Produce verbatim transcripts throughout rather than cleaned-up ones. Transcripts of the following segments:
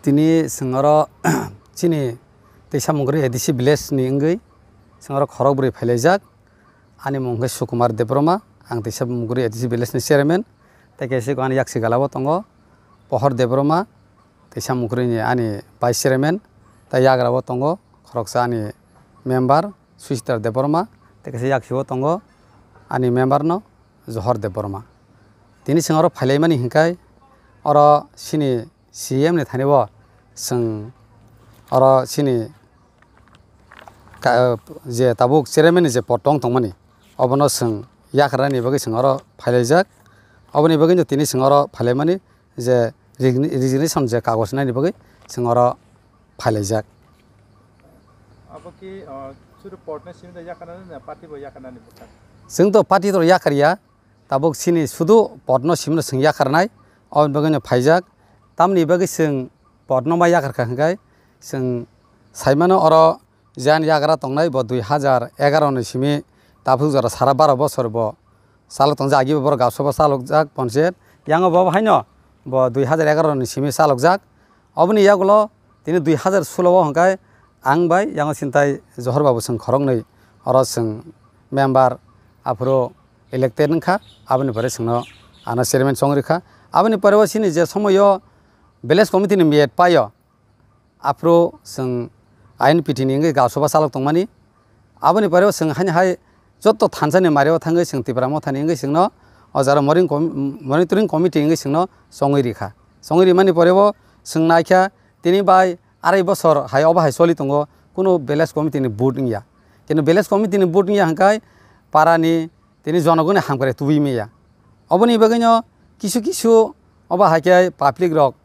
Tini chwng oro chini Teisa Mungkri A D C village ni wngwi chwng oro khorok bwrwi phailaijak. Ani mung khe Sukumar Debbarma, ang Teisa Mungkri A D C village ni chairman, tei kaisa ani yaksi gala o tongo Pohor Debbarma, Teisa Mungkri ni ani vice chairman, tei yagra o tongo khoroksa ani member Susitar Debbarma, tei kaisa yaksi o tongo ani member no Johor Debbarma. Tini chwng oro phailaimani hinkhai oro chini C M ni thani bo chwng oro chini ka-, je tabuk chairman ni je pod tong tongmani, obono chwng yakarnani bagwi chwng oro phailaijak. Oboni bagwino tini chwng oro phailaimani je regni-, resignation je kagoj nani bagwi chwng oro phailaijak. Abo ki, ah, suru pod no simi da yakarnani na party bo yakarnani bwkha? Chwng to party to yakarya, tabuk chini sudu pod no simi no chwng yakarnai, oboni bagwino phaijak. Tamni bagwi chwng pod no ma yakarkha hinkhai chwng saimano oro Jan yagra tongnai bo dui hajar egaroh ni simi tabuk jora sara baro bosor bo chalo tongjak, agi bo borok Gausoba chalokjak ponchayat. Yango bo haino bo dui hajar egaroh ni simi chalokjak. Oboni yagulo tini dui hajar solo o hwnkhai ang bai yango sintai Johor babu chwng khoroknwi oro chwng member aphuru elected wngkha. Aboni pore chwngno ano chairman chongwi rikha. Aboni pore o chini je somoio village committee ni miyet paio, aphuru chwng I N P T ni wngwi Gausoba chalok tongmani. Aboni pore o chwng haino hai joto thansa ni mari o thangwi chwng Tipra Motha ni wngwi chwngno o jora moring com-, monitoring committee wngwi chwngno chongwi rikha. Chongwi rimani pore o chwng naikha tini bai arai bosor hai obo hai choli tongo, kunu village committee ni vote wngya. Kintu village committee ni vote wngya hwnkhai para ni tini jonogoni hamkrai tubui maya. Oboni bagwino kisu kisu obo hai khe public rok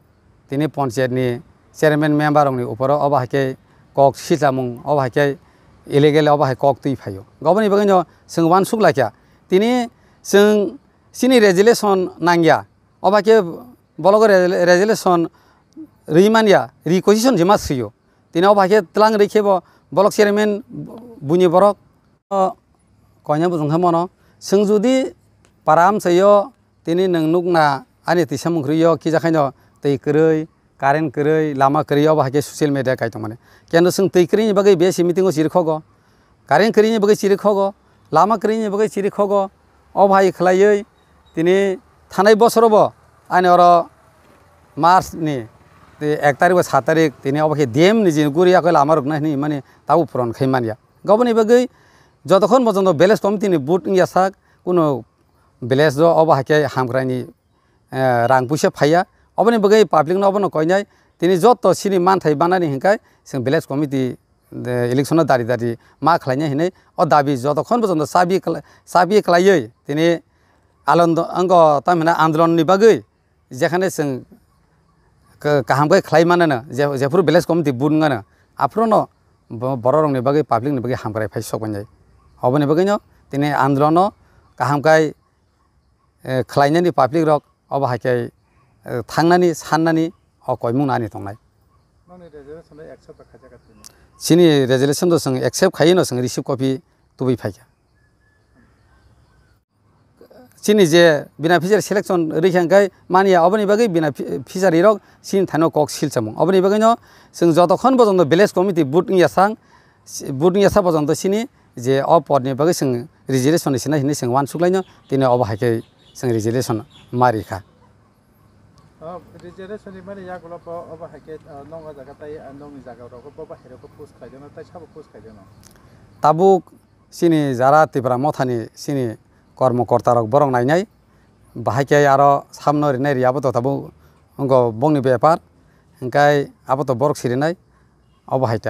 tini ponchayat ni chairman member rok ni upor o obo hai khe kok sichamung, obo hai khe illegal obo hai kok twi phaio. Oboni bagwino chwng uansuk laikha tini chwng chini resolution nangya, obo hai khe bolok resolution rwi manya, requisition jima swio. Tini obo hai khe tlang rwi khe bo bolok chairman buini borok. O koina bujong khe mono. Chwng jodi para amchaio tini nwng nukna ani tisa mungkhrwi o kisa khaino twi kwrwi, current kwrwi, lama kwrwi, obo hai khe social media kai tongmani. Kendo chwng twi kwrwini bagwi B S C meeting o chiri khogo, current kwrwini bagwi chiri khogo, lama kwrwini bagwi chiri khogo. Obo hai khlaiwi tini thanai bosoro bo ani oro March ni ek tarik ba sat tarik tini obo khe D M ni je guri yakhe lama rwknai hinwi mani tabuk puron khai manya. Oboni bagwi jotokhon bojondo village committee ni vote wngya sak, kuno village o obo hai khe hamkrai ni, eh, rang puisa phaiya. Oboni bagwi public no obono koinai tini joto chini manthai banani hinkhai chwng village committee, eh, election no dari dari ma khlainai hinwi o dabi jotokhon bojondo chabi kla-, chabi klaiwi tini alon do-, ango tamhina andolon ni bagwi jekhane chwng ka-, kaham khe khlai manano, je-, jephuru village committee vote wngnano, aphuru no bo-, borok rokni bagwi, public ni bagwi hamkrai phai sok wngnai. Oboni bagwino tini andolon no kaham khai, eh, khlainani public rok obo hai khe, eh, thangnani, sannani o koimung no ani tongnai. Nokni resolution no accept khaijak kha tini? Chini resolution do chwng accept khaiwi no chwng receive copy tubui phaikha. Chini je beneficiary selection rikha hwnkhe manya, oboni bagwi beneficiary rok chini thaino kok silchamung. Oboni bagwino chwng jotokhon bojondo village committee vote wngya sang, vote wngya sa bojondo chini je o podni bagwi chwng resolution sinai hinwi chwng uansuklaino, tini obo hai khe chwng resolution ma rikha. O resolution rimani yagulo bo obo hai khe, o, nokni jaga tei, o, nokni jaga rogo bo bahai rogo post khlai deno tei sabo post khlai deno. Tabuk chini jara Tipra Mothani chini kormo korta rok borok nainai, bahai khe aro samno rinai ri abo to tabuk wngkha bongni bepar, hwnkhe abo to borok sirinai obo hai ta.